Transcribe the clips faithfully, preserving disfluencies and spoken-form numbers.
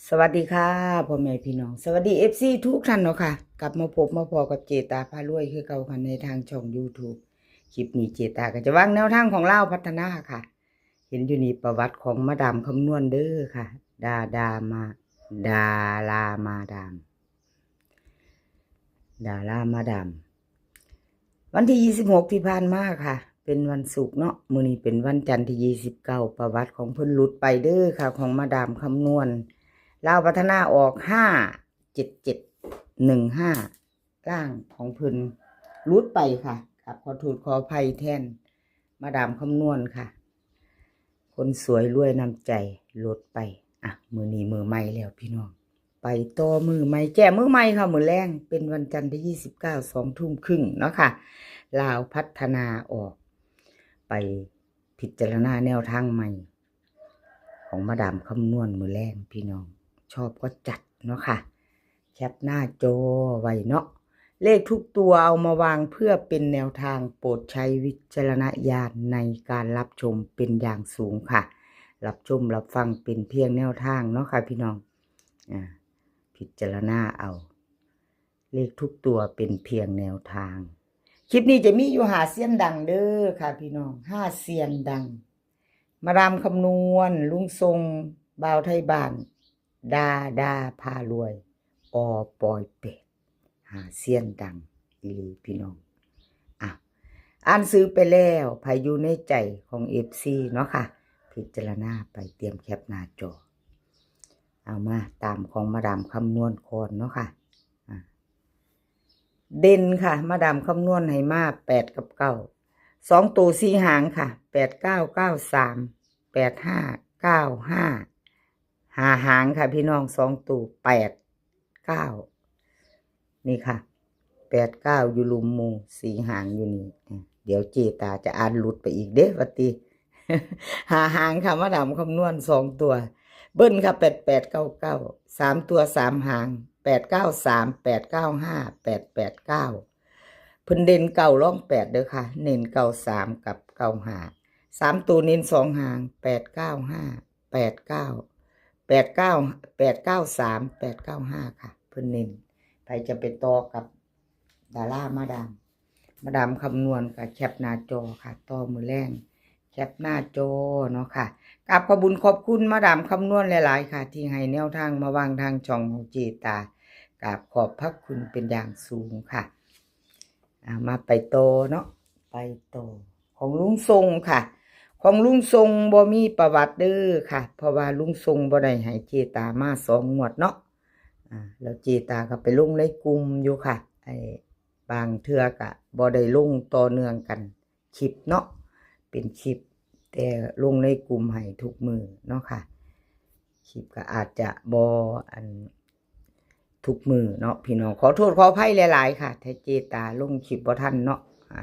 สวัสดีค่ะ พ่อแม่พี่น้อง สวัสดี เอฟซี ทุกท่านเนาะค่ะ กลับมาพบมาพ้อกับเจตาพารวยคือเก่าค่ะ ในทางช่อง YouTube คลิปนี้เจตาก็จะวางแนวทางของลาวพัฒนาค่ะ เห็นอยู่นี่ประวัติของมาดามคำนวณเด้อค่ะ ดาดามา ดารามาดาม ดารามาดาม วันที่ยี่สิบหกที่ผ่านมาค่ะ เป็นวันศุกร์เนาะ มื้อนี้เป็นวันจันทร์ที่ยี่สิบเก้า ประวัติของเพิ่นหลุดไปเด้อค่ะ ของมาดามคำนวณ ลาวพัฒนาออก ห้าเจ็ดเจ็ดหนึ่งห้า ล่างของเพิ่นหลุดไปค่ะ ครับ ขอโทษขออภัยแทนมาดามคำนวณค่ะ คนสวยรวยน้ำใจหลุดไป อ่ะ มื้อนี้มื้อใหม่แล้วพี่น้อง ไปต่อมื้อใหม่ แจ้มื้อใหม่ค่ะ มื้อแลง เป็นวันจันทร์ที่ยี่สิบเก้า สองทุ่มครึ่งเนาะค่ะ ลาวพัฒนาออก ไปพิจารณาแนวทางใหม่ ของมาดามคำนวณมื้อแลงพี่น้อง ชอบก็จัดเนาะค่ะ แคปหน้าจอไว้เนาะ เลขทุกตัวเอามาวางเพื่อเป็นแนวทาง โปรดใช้วิจารณญาณในการรับชมเป็นอย่างสูงค่ะ รับชมรับฟังเป็นเพียงแนวทางเนาะค่ะพี่น้อง อ่า พิจารณาเอา เลขทุกตัวเป็นเพียงแนวทาง คลิปนี้จะมีอยู่ห้าเซียนดังเด้อค่ะพี่น้อง ห้าเซียนดัง มาดามคำนวณ ลุงทรง บ่าวไทยบ้าน ดาดาพารวย อปอยแปด ห้าเซียนดังอีหลีพี่น้อง อ่ะ อ่านซื้อไปแล้ว ไผอยู่ในใจของ เอฟซี เนาะค่ะ พิจารณาไป เตรียมแคปหน้าจอ เอามาตามของมาดามคำนวณก่อนเนาะค่ะ อ่ะ เด่นค่ะ มาดามคำนวณให้มา แปดกับเก้า สองตัวสี่หางค่ะ แปดเก้า เก้าสาม แปดห้า เก้าห้า ห้าหางค่ะพี่น้อง สองตัว แปดเก้า นี่ค่ะ แปดเก้า อยู่ลุมหมู่ สี่หางอยู่นี่ อ่ะ เดี๋ยวเจตาจะอ่านหลุดไปอีกเด้อ ว่าติ ห้าหางค่ะ มาดามคำนวณ สองตัว เบิ้ลค่ะ แปดแปดเก้าเก้า สามตัว สามหาง แปดเก้าสาม แปดเก้าห้า แปดแปดเก้า เพิ่นเด่นเก้า รองแปดเด้อค่ะ เน้นเก้าสามกับเก้าห้า สามตัวเน้นสองหาง แปดเก้าห้า แปดเก้า แปดเก้า แปดเก้าสาม แปดเก้าห้า ค่ะ เพิ่นเน้น ไผจะไปต่อกับดารามาดาม มาดามคำนวณก็แคปหน้าจอค่ะ ต่อมื้อแลง แคปหน้าจอเนาะค่ะ กราบขอบบุญขอบคุณมาดามคำนวณหลายๆค่ะ ที่ให้แนวทางมาวางทางช่องของเจตา กราบขอบพระคุณเป็นอย่างสูงค่ะ อ่า มาไปต่อเนาะ ไปต่อ ของลุงทรงค่ะ ของลุงทรงบ่มีประวัติเด้อค่ะ เพราะว่าลุงทรงบ่ได้ให้เจตามาสองงวดเนาะ อ่า แล้วเจตาก็ไปลงในกลุ่มอยู่ค่ะ ไอ้ บางเทื่อก็บ่ได้ลงต่อเนื่องกันคลิปเนาะ เป็นคลิป แต่ลงในกลุ่มให้ทุกมื้อเนาะค่ะ คลิปก็อาจจะบ่ อัน ทุกมื้อเนาะพี่น้อง ขอโทษขออภัยหลายๆค่ะ ถ้าเจตาลงคลิปบ่ทันเนาะ อ่า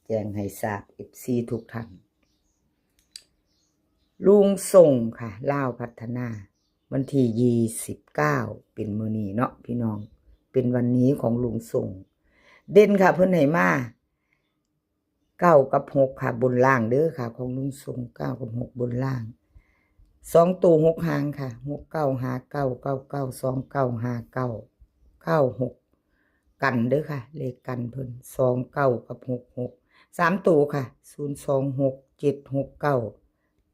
แจ้งให้ทราบ เอฟซี ทุกท่าน ลุงทรงค่ะ ลาวพัฒนา วันที่ยี่สิบเก้า เป็นมื้อนี้เนาะพี่น้อง เป็นวันนี้ของลุงทรง เด่นค่ะ เพิ่นให้มา เก้ากับหกค่ะ บนล่างเด้อค่ะ ของลุงทรง เก้ากับหก บนล่าง สองตัวหกหางค่ะ หกเก้าห้าเก้า เก้าเก้าสองเก้าห้าเก้า เก้าหก กันเด้อค่ะ เลขกันเพิ่น สองเก้ากับหกหก สามตัวค่ะ ศูนย์สองหก เจ็ดหกเก้า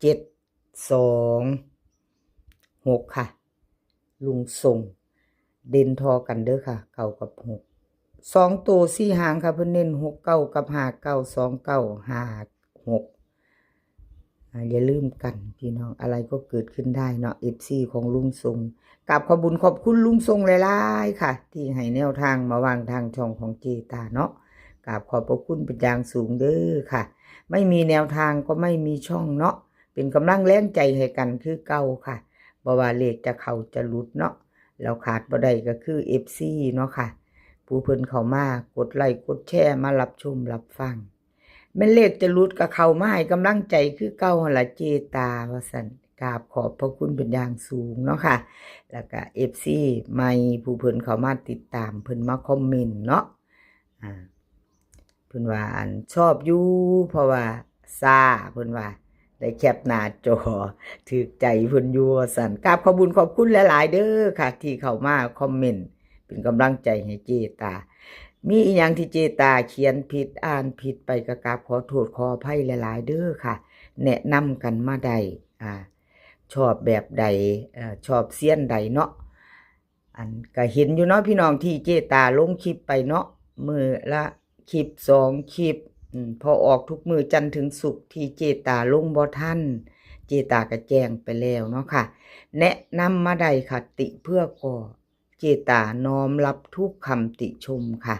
เจ็ดสองหก ค่ะ ลุงทรง เด่นทอกันเด้อค่ะ เก้ากับหก สองตัวสี่หางค่ะ เพิ่นเน้น หกเก้ากับห้าเก้า สองเก้าห้าหก อ่า อย่าลืมกันพี่น้อง อะไรก็เกิดขึ้นได้เนาะ เอฟซี ของลุงทรง กราบขอบบุญขอบคุณลุงทรงหลายๆค่ะ ที่ให้แนวทางมาวางทางช่องของเจตาเนาะ กราบขอบพระคุณเป็นอย่างสูงเด้อค่ะ ไม่มีแนวทางก็ไม่มีช่องเนาะ เป็นกำลังแรงใจให้กันคือเก่าค่ะ บ่ว่าเลขจะเข้าจะหลุดเนาะ แล้วขาดบ่ได้ก็คือ เอฟซี เนาะค่ะ ผู้เพิ่นเข้ามากดไลค์กดแชร์มารับชมรับฟัง แม่นเลขจะหลุดก็เข้ามาให้กำลังใจคือเก่าหั่นล่ะเจตา ว่าซั่น กราบขอบพระคุณเป็นอย่างสูงเนาะค่ะ แล้วก็ เอฟซี ใหม่ผู้เพิ่นเข้ามาติดตาม เพิ่นมาคอมเมนต์เนาะ อ่า เพิ่นว่าอันชอบอยู่ เพราะว่าซ่า เพิ่นว่า ได้แคปหน้าจอ ถืกใจเพิ่นอยู่ว่าซั่น กราบขอบบุญขอบคุณหลายๆเด้อค่ะ ที่เข้ามาคอมเมนต์เป็นกำลังใจให้เจตา มีอีหยังที่เจตาเขียนผิดอ่านผิดไปก็กราบขอโทษขออภัยหลายๆเด้อค่ะ แนะนำกันมาได้ อ่า ชอบแบบใด เอ่อ ชอบเซียนใดเนาะ อันก็เห็นอยู่เนาะพี่น้อง ที่เจตาลงคลิปไปเนาะ มื้อละคลิปสองคลิป อืม พอออกทุกมื้อจันทร์ถึงศุกร์ ที่เจตาลงบ่ทัน เจตาก็แจ้งไปแล้วเนาะค่ะ แนะนำมาได้ค่ะ ติเพื่อก่อ เจตาน้อมรับทุกคำติชมค่ะ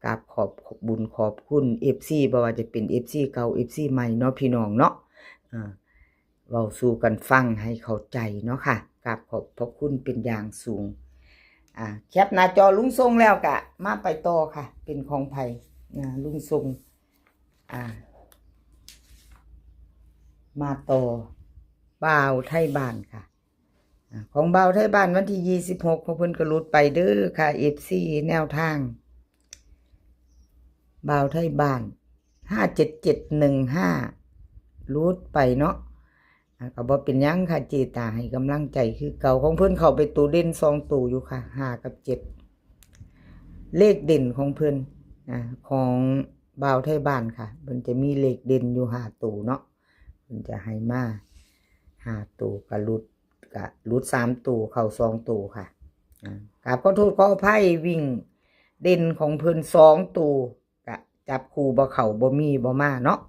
กราบขอบบุญขอบคุณ เอฟซี บ่ว่าจะเป็น เอฟซี เก่า เอฟซี ใหม่เนาะพี่น้องเนาะ เอ่อ เว้าสู่กันฟังให้เข้าใจเนาะค่ะ กราบขอบพระคุณเป็นอย่างสูง อ่า แคปหน้าจอลุงส่งแล้วกะมาไปต่อค่ะ เป็นของไผ อ่า ลุงส่ง อ่า มาต่อ บ่าวไทยบ้านค่ะ อ่า ของบ่าวไทยบ้านวันที่ยี่สิบหก ของเพิ่นก็หลุดไปเด้อค่ะ เอฟซี แนวทาง บ่าวไทยบ้าน ห้าเจ็ดเจ็ดหนึ่งห้า หลุดไปเนาะ อ่า ก็บ่เป็นหยังค่ะ เจตาให้กำลังใจคือเก่า ของเพิ่นเข้าไปตัวเด่นสองตัวอยู่ค่ะ ห้ากับเจ็ด เลขเด่นของเพิ่น อ่า ของบ่าวไทยบ้านค่ะ เพิ่นจะมีเลขเด่นอยู่ห้าตัวเนาะ เพิ่นจะให้มาห้าตัว ก็หลุด ก็หลุดสามตัว เข้าสองตัวค่ะ อ่า กราบขอโทษขออภัย วิ่งเด่นของเพิ่นสองตัว ก็จับคู่บ่เข้าบ่มีบ่มาเนาะ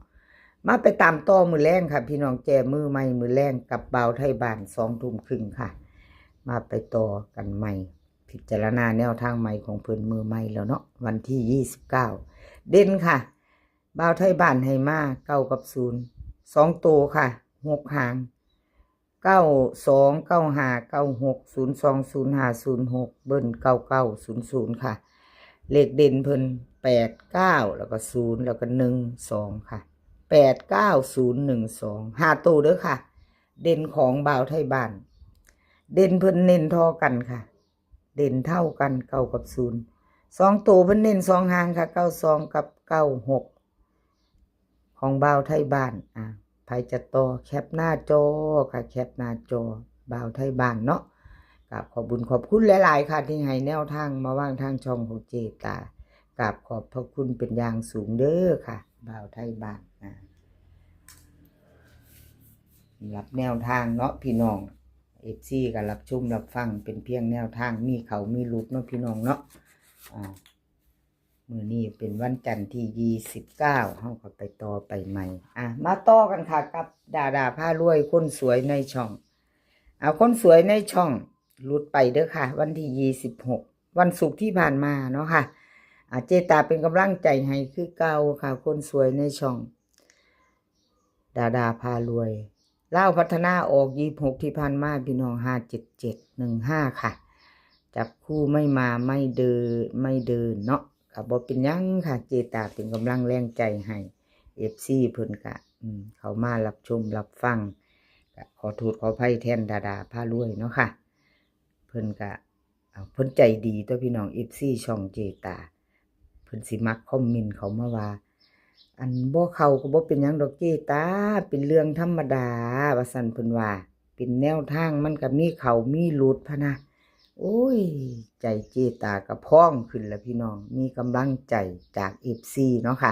มาไปตามต่อมื้อแลงค่ะ พี่น้อง แจมือใหม่มื้อแลงกับบ่าวไทยบ้าน สองทุ่มครึ่งค่ะ มาไปต่อกันใหม่ พิจารณาแนวทางใหม่ของเพิ่นมื้อใหม่แล้วเนาะ วันที่ยี่สิบเก้า เด่นค่ะ บ่าวไทยบ้านให้มาเก้ากับศูนย์ สองตัวค่ะ หกหาง เก้าสอง เก้าห้า เก้าหก ศูนย์สอง ศูนย์ห้า ศูนย์หก เบิ้ล เก้าเก้า ศูนย์ศูนย์ ค่ะ เลขเด่นเพิ่น แปดเก้า แล้วก็ ศูนย์ แล้วก็ หนึ่งสอง ค่ะ แปดเก้า ศูนย์ หนึ่งสอง ห้าตัวเด้อค่ะ เด่นของบ่าวไทยบ้าน เด่นเพิ่นเน้นเท่ากันค่ะ เด่นเท่ากัน เก้ากับศูนย์ สองตัวเพิ่นเน้นสองหางค่ะ เก้าสอง กับ เก้าหก ของบ่าวไทยบ้าน อ่ะ ไผจะต่อ แคปหน้าจอค่ะ แคปหน้าจอ บ่าวไทยบ้านเนาะ กราบขอบบุญขอบคุณหลายๆค่ะ ที่ให้แนวทางมาวางทางช่องของเจตา กราบขอบพระคุณเป็นอย่างสูงเด้อค่ะ บ่าวไทยบ้าน อ่ะ สำหรับแนวทางเนาะพี่น้อง เอฟซี ก็รับชมรับฟังเป็นเพียงแนวทาง มีเข้ามีหลุดเนาะพี่น้องเนาะ อ่า มื้อนี้เป็นวันจันทร์ที่ยี่สิบเก้า เฮาก็ไปต่อไปใหม่ อ่ะ มาต่อกันค่ะกับดาดาพารวยคนสวยในช่อง เอา คนสวยในช่องหลุดไปเด้อค่ะ วันที่ยี่สิบหก วันศุกร์ที่ผ่านมาเนาะค่ะ อ่ะ เจตาเป็นกำลังใจให้คือเก่าค่ะ คนสวยในช่อง ดาดาพารวย ลาวพัฒนาออกยี่สิบหกที่ผ่านมาพี่น้อง ห้าเจ็ดเจ็ดหนึ่งห้า ค่ะ จับคู่ไม่มาไม่เดิน ไม่เดินเนาะ ก็บ่เป็นหยังค่ะ เจตาเป็นกำลังแรงใจให้ เอฟซี เพิ่นกะ อืม เข้ามารับชมรับฟัง ก็ขอโทษขออภัยแทนดาดาพารวยเนาะค่ะ เพิ่นกะ เอา เพิ่นใจดีตัวพี่น้อง เอฟซี ช่องเจตา เพิ่นสิมักคอมเมนต์เข้ามาว่า อันบ่เข้าก็บ่เป็นหยังดอกเจตา เป็นเรื่องธรรมดา ว่าซั่นเพิ่นว่า เป็นแนวทางมันก็มีเข้ามีหลุดพะนะ โอ้ย ใจเจตาก็พองขึ้นแล้วพี่น้อง มีกำลังใจจาก เอฟซี เนาะค่ะ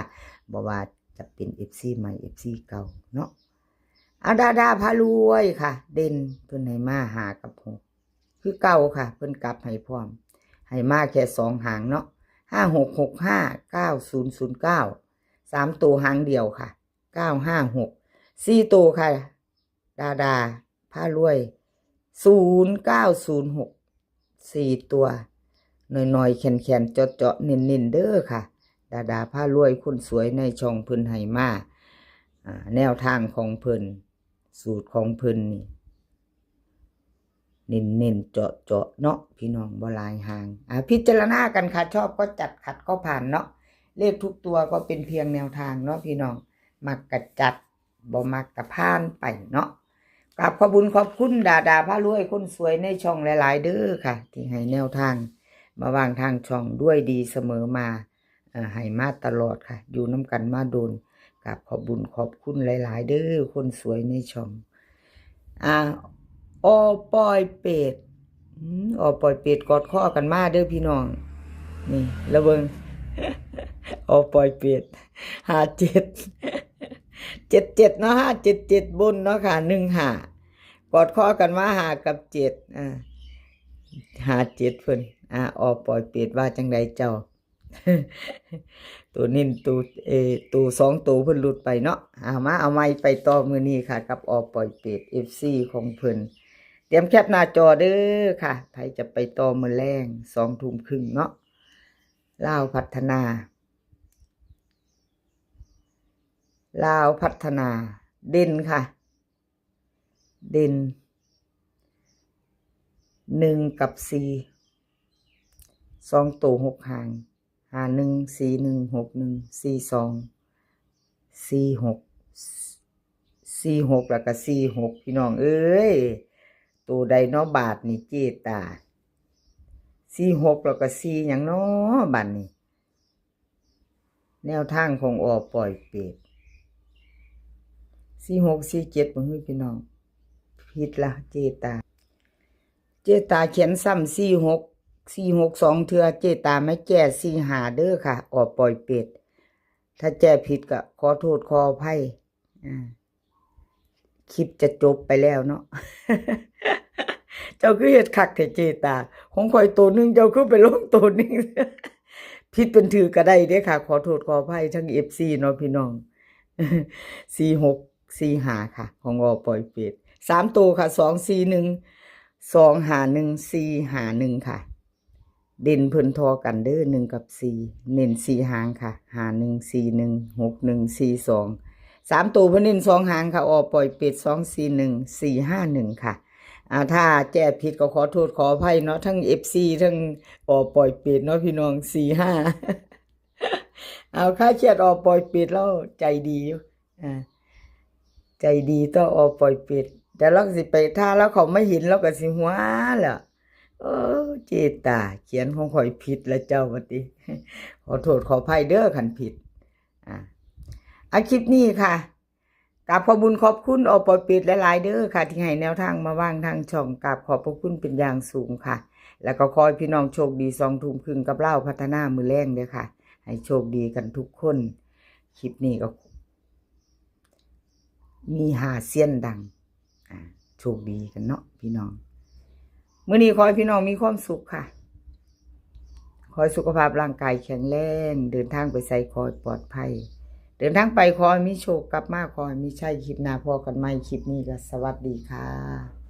บ่ว่าจะเป็น เอฟซี ใหม่ เอฟซี เก่าเนาะ เอาดาดาพารวยค่ะ เด่นเพิ่นให้มาห้ากับหก คือเก่าค่ะ เพิ่นกลับให้พร้อม ให้มาแค่สองหางเนาะ ห้าหกหกห้า เก้าศูนย์ศูนย์เก้า สามตัวหางเดียวค่ะ เก้าห้าหก สี่ตัวค่ะ ดาดาพารวย ศูนย์เก้าศูนย์หก สี่ตัว น้อยๆ แขนๆ เจาะๆ เน้นๆ เด้อค่ะ ดาดาพารวยคนสวยในช่องเพิ่นให้มา อ่า แนวทางของเพิ่น สูตรของเพิ่นนี่ เน้นๆ เจาะๆ เนาะพี่น้อง บ่หลายหาง อ่า พิจารณากันค่ะ ชอบก็จัด ขัดก็ผ่านเนาะ เลขทุกตัวก็เป็นเพียงแนวทางเนาะพี่น้อง มักกะจัด บ่มักกะผ่านไปเนาะ กราบขอบบุญขอบคุณดาดาพารวยคนสวยในช่องหลายๆ เด้อค่ะ ที่ให้แนวทาง มาวางทางช่องด้วยดีเสมอมา เอ่อ ให้มาตลอดค่ะ อยู่นำกันมาโดน ก ครับ ขอบบุญขอบคุณหลายๆ เด้อ คนสวยในช่อง อ่า อปอยเปต อืม อปอยเปต กอดคอกันมาเด้อพี่น้อง นี่ ละเบิง อปอยเปต ห้าเจ็ด เจ็ดเจ็ด เนาะ ห้าเจ็ดเจ็ด บนเนาะค่ะ หนึ่งห้า กอดคอกันมา ห้ากับเจ็ด อ่า ห้าเจ็ด เพิ่น อ่า อปอยเปต ว่าจังใดเจ้า ตัวนิ่นตัว เออ ตัวสองตัวเพิ่นหลุดไปเนาะ เอามา เอาไม้ไปต่อมื้อนี้ค่ะ กับอปอยเปต เอฟซี ของเพิ่น เตรียมแคปหน้าจอเด้อค่ะ ไผจะไปต่อมื้อแลง สองทุ่มครึ่งเนาะ ลาวพัฒนา ลาวพัฒนา เด่นค่ะ เด่น หนึ่งกับสี่ สองตัวหกหาง ห้าหนึ่ง สี่หนึ่ง หกหนึ่ง สี่สอง สี่หก สี่หก แล้วก็ สี่หก พี่น้องเอ้ย ตัวใดเนาะบาทนี่เจตา สี่หก แล้วก็ สี่ หยังเนาะบาทนี่ แนวทางของอปอยเปต สี่หก สี่เจ็ด บ่ฮู้พี่น้อง ผิดละเจตา เจตาเขียนซ้ำ สี่หก สี่หก สองเทื่อ เจตาไม่แก้ สี่ห้า เด้อค่ะ อปอยเปต ถ้าแก้ผิดก็ขอโทษขออภัย อ่า คลิปจะจบไปแล้วเนาะ เจ้าคือเฮ็ดคักแท้เจตา ของข่อยตัวหนึ่ง เจ้าคือไปลงตัวหนึ่ง ผิดเป็นถือก็ได้เด้อค่ะ ขอโทษขออภัยทั้ง เอฟซี เนาะพี่น้อง สี่หก สี่ห้า ค่ะ ของอปอยเปต สามตัวค่ะ สองสี่หนึ่ง สองห้าหนึ่ง สี่ห้าหนึ่ง ค่ะ เด่นเพิ่นทอกันเด้อ หนึ่งกับสี่ เน้นสี่หางค่ะ ห้าหนึ่ง สี่หนึ่ง หกหนึ่ง สี่สอง สามตัวเพิ่นเน้นสองหางค่ะ อปอยเปต สองสี่หนึ่ง สี่ห้าหนึ่ง ค่ะ อ่า ถ้าแก้ผิดก็ขอโทษขออภัยเนาะ ทั้ง เอฟซี ทั้งอปอยเปต เนาะพี่น้อง สี่ห้า เอา ค่าเขียดอปอยเปต แล้วใจดีอยู่ อ่า ใจดีต่ออปอยเปต แต่เราสิไปถ้าแล้วเขาไม่เห็นเราก็สิหัวแหละ เออ เจตา เขียนของข่อยผิดแล้วเจ้าว่าติ ขอโทษขออภัยเด้อคันผิด อ่า อ่ะ คลิปนี้ค่ะ กราบขอบบุญขอบคุณอปอยเปตหลายๆ เด้อค่ะ ที่ให้แนวทางมาวางทางช่อง กราบขอบพระคุณเป็นอย่างสูงค่ะ แล้วก็ขอให้พี่น้องโชคดี สองทุ่มครึ่งกับลาวพัฒนามื้อแลงเด้อค่ะ ให้โชคดีกันทุกคน คลิปนี้ก็ มีห้าเซียนดัง อ่า โชคดีกันเนาะพี่น้อง มื้อนี้ขอให้พี่น้องมีความสุขค่ะ ขอให้สุขภาพร่างกายแข็งแรง เดินทางไปไสขอให้ปลอดภัย เดินทางไปขอให้มีโชค กลับมาขอให้มีชัย คลิปหน้าพ้อกันใหม่ คลิปนี้ก็สวัสดีค่ะ